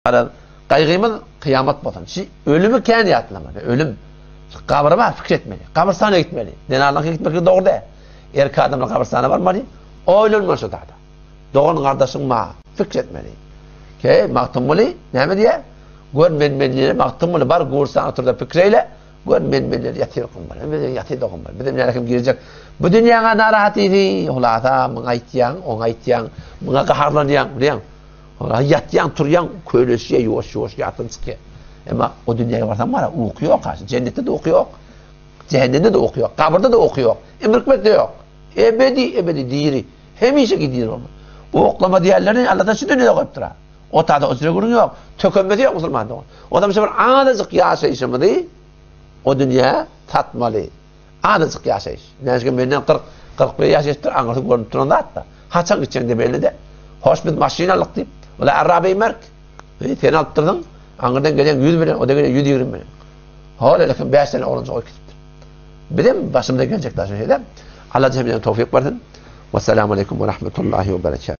Garaz, gaýgymyz kyýamat bolsun. Şi ölümi kän ýatlamaly, ölüm. Şu gabra bar pikir etmeli. Gabrystana gitmeli. Zenanlaryňky gitmeklik dogry däl. Erkek adamlar gabrystana barmaly. Oýlanmaly şu zada. Dogan gardaşyň bar, pikir etmeli. Ke, Magtymguly näme diýýär? Gör men-menlere Magtymguly bar gursaňa otur-da pikir eýle. Gör men-menler ýatyr gumbar. Biz ýatyr da gumbar. Bizem näme kim girjek. Bu dünýäňe narahat ýeri. Hulasa muňa aýtýaň, oňa aýtýaň, muňa gaharlanýaň, bilýäň. Ora ýatýaň, turýaň, köleşýär, ýuwaş-ýuwaş ýatdan çykýar. Emma o dünýäge barsaň bara, uky ýok ha. Jennetde-de uky ýok. Cehennemde-de uky ýok. Gabyrda-da uky ýok. Emrikmekde ýok. Ebedi, ebedi diri. Hemişeki diri bolmak. Uklama diýenlerini Allahdan şu dünýede goýupdyr ha. O tada otura gürrüň ýok. Tökenmesi ýok musulmanda. O zaman şu bir azajyk ýaşaýşymyzy o dünýä satmaly. Azajyk ýaşaýyş. Näçe menden 40 41 ýaş geçipdir, aňyrsy görünip duran zat-da. Haçan gitjegiň-de belli däl. Hoş biz maşyn aldyk diýip, ol Arabeý merk. Eý, sen alypdyrdyň, aňyrdan gelen 100 bilen, o-da gelen 120 bilen. Hol hele kim 5 sene oglanjyk goýup gidipdir. Bizem başymyza geljek daşy şeýle. Allah jemgyýetine towfik bersin. Wessalamu aleýkum we rahmetullahi we berekatuh.